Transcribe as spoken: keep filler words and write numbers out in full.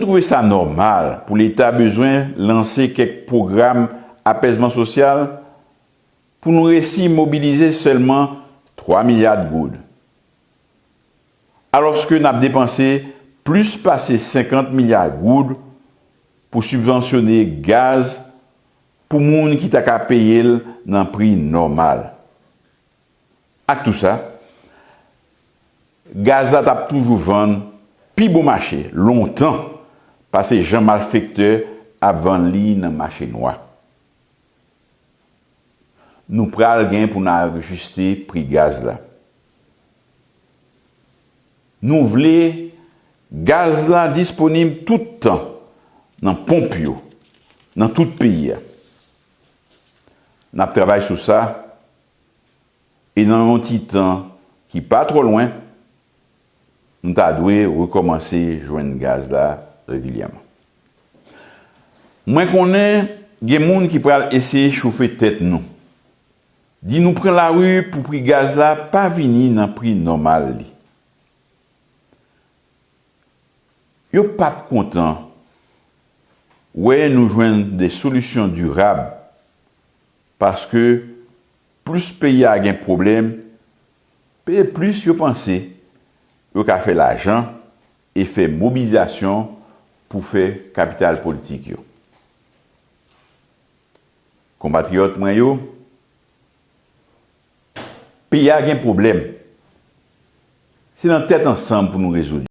Nou twouve sa nòmal pou Leta bezwen lanse kèk pwogram apèzman sosyal pou nou resi mobilize sèlman twa milya goud, alòske n ap depanse plis pase senkant milya goud pou sibvansyone gaz pou moun ki ta ka peye l nan pri nòmal. Ak tou sa, gaz la t ap toujou vann pi bon mache lontan pase jan malfektè ap vann li nan mache nwa. Nou pral gen pou n ajiste pri gaz la. Nou vle gaz la disponib tout tan nan ponp yo, nan tout peyi a. N ap travay sou sa, e nan yon ti tan ki pa twò lwen, nou ta dwe rekòmanse jwenn gaz la regilyèman. Mwen konnen gen moun ki pral eseye chofe tèt nou, di nou pran lari pou pri gaz la pa vini nan pri nòmal li. Yo p ap kontan wè nou jwenn de solisyon dirab, paske plis peyi a gen pwoblèm, e plis yo panse yo ka fè lajan e fè mobilizasyon pou fè kapital politik yo. Konpatriyòt mwen yo, peyi a gen pwoblèm. Se nan tèt ansanm pou nou rezoud.